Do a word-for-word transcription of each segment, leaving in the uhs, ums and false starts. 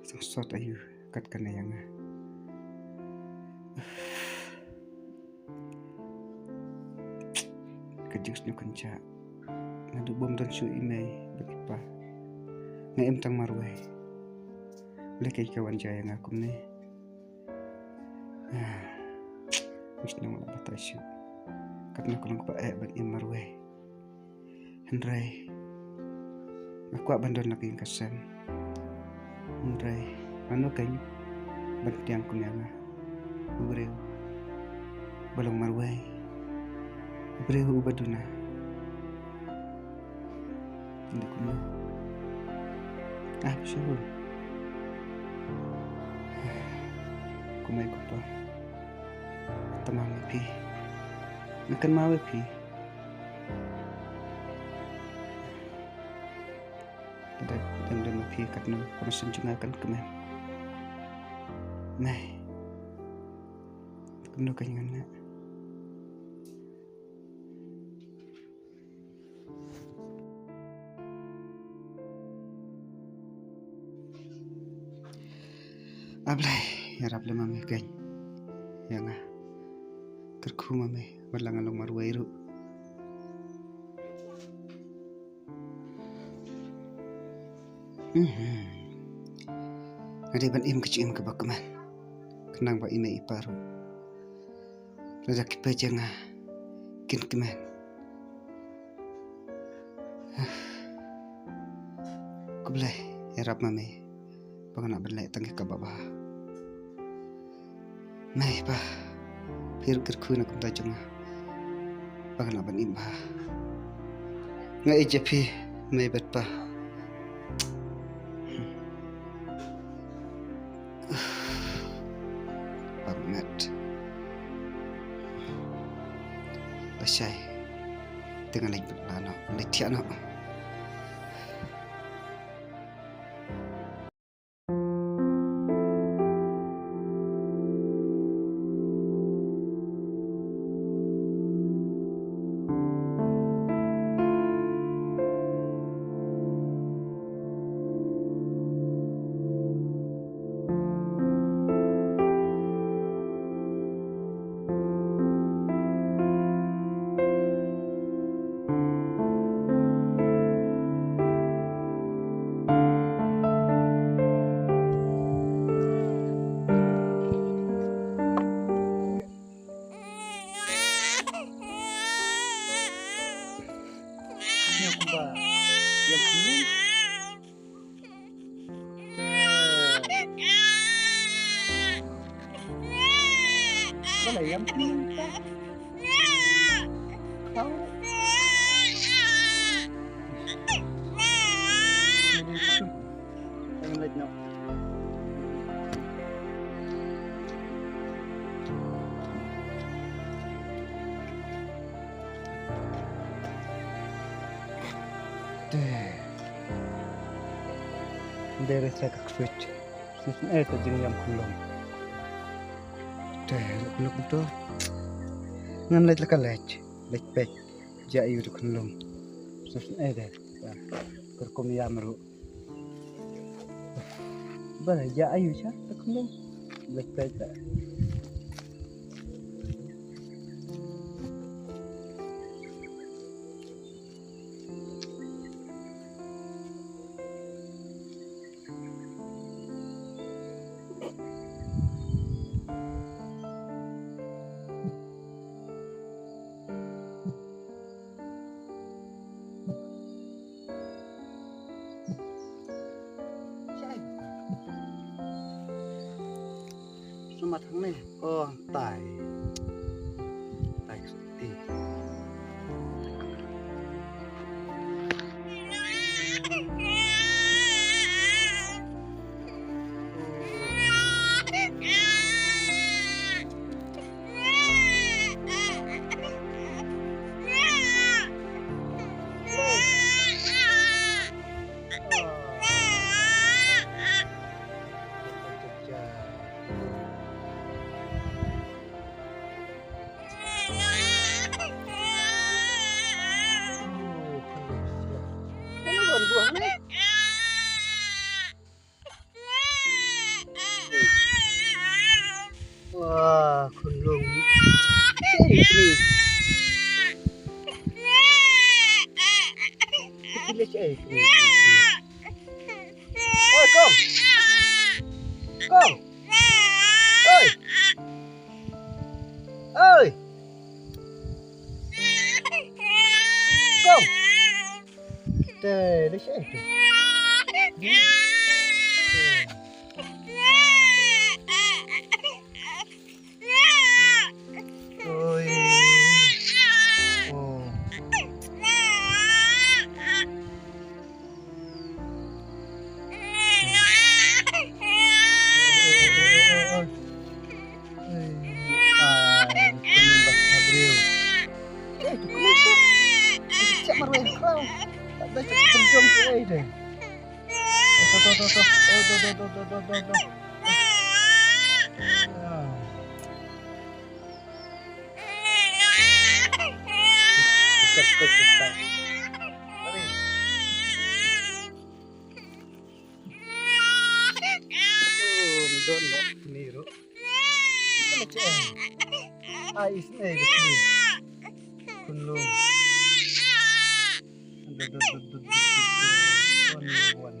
Sngewsot aïu kat kane ïa nga. Ka jingsngew kynjah. Naduh bym don shuh i mei bad i pa, nga im tang marwei. Balei ka wan jia ïa nga kumne? Ah, nga sngewsih batai shuh. Katno ka long kaba eh ban im marwei. Hynrei nga kwah ban don la ka ïing ka sem. Hynrei mano kein ban pdiang kum ïa nga? U briew ba long marwei, u briew uba duna. Ynda kumno? Ah, sure. Kumei, kupa, tang ma me phi. Nga kynmaw ïa phi. Lada dang don ma phi, katno ka mynsiem jong nga kan kmen. Mei, kumno kein ngan leh? A Blei, ïarap lem ma me kein ïa nga. Kyrkhu ma me, wat la nga long marwei ruh. Mhm. Nga dei ban im ka jingim kaba kmen, khnang ba i mei i pa ruh, lada ki peit ïa nga, kin kmen. Khublei, ïarap ma me ba nga lah ban leh tang ïa kaba bha. Mei, pa, phi ruh kyrkhu na kumta jong nga ba nga lah ban im bha. Nga ïeit ïa phi, mei bad pa. Bad met, lashai te nga leit bad la noh, leit thiah noh. Te dei re sa ka ksuid. Sngewsynei ka jingïam khunlung. Te lok lok to. Ngan leit la ka leit, leit peit. Jia aïu te khunlung. Sngewsynei de. Ka rukom ïam ruh. Ba la jia aïu sha te khunlung. Leit peit te. Sumar hangne. Shaei kmie. Kmie shaei kmie. Oi, Kong. Kong. Oi. Oi. Kong. Te, te shaei te. Oi. Oh. Oi. Ai, kynnoh ba ka briew. Eh, tu kynnoh sha. Ai, check marwei khraw. Tak da check kynjong ki ai de. To, to, to, to. Oh, to, to, to. Ah. Check, check, check. Mari. Oh, don lo, ni ro. Ai, isn't it? Kun lo. Don lo, don.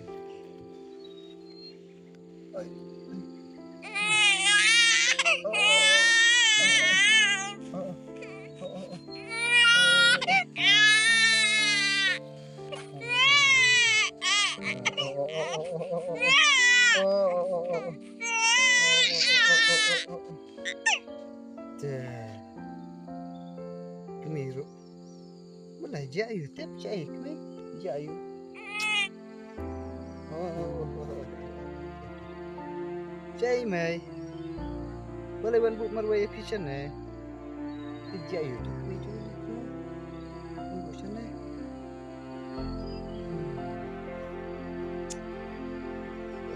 Ai. Te. Kmie ruh. Balei jia aïu, tip shaei kmie. Jia aïu. Oh. Shaei mei. Balei ban buh marwei ïa phi shane. Jia aïu, tip kmie jong ngi. Ban buh shane.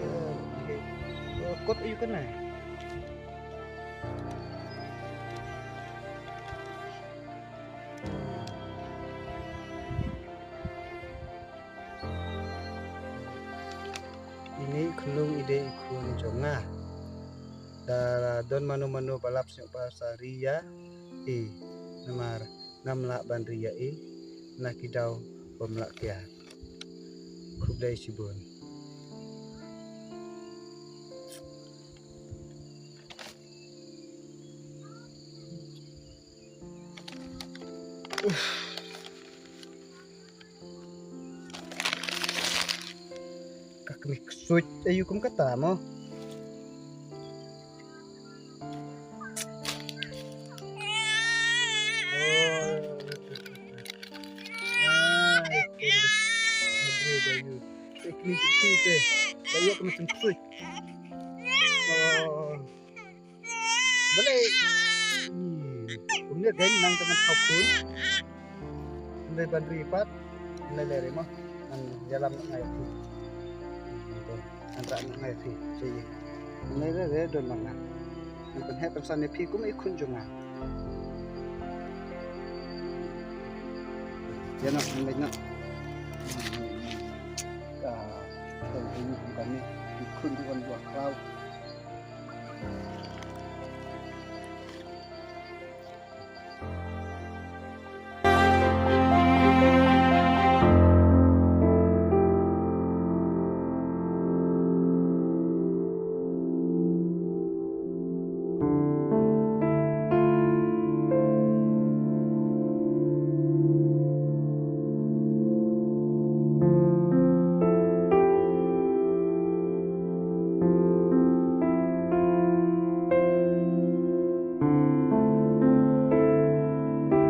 Oh, okay. Oh, kot aïu kane. Ine i khunlung i dei i khun jong nga. Da don mano mano ba lap sngewbha sa ri ïa i. Namar ngam lah ban ri ïa i na ki daw bym lah kiar. Khublei shibun. Ka kmie ksuid aïu kum kata mo. Oh. Ai, kmie ksuid aïu. Kmie ksuid te. Aïu kmie ksuid. Oh. Balei? Hmm. Kumne dang nang tang thaw khun. Kumne ban ri pat. Kumne le ri mo. Nang ïalam ngai phi. Nang rak ngai phi. Sha ïing. Kumne le ri don ma nga. Nang pynheh pynsan ïa phi kum i khun jong nga. Ïa na kumne na. Ka. Ka ri kum kane. I khun ruh wan buh khraw.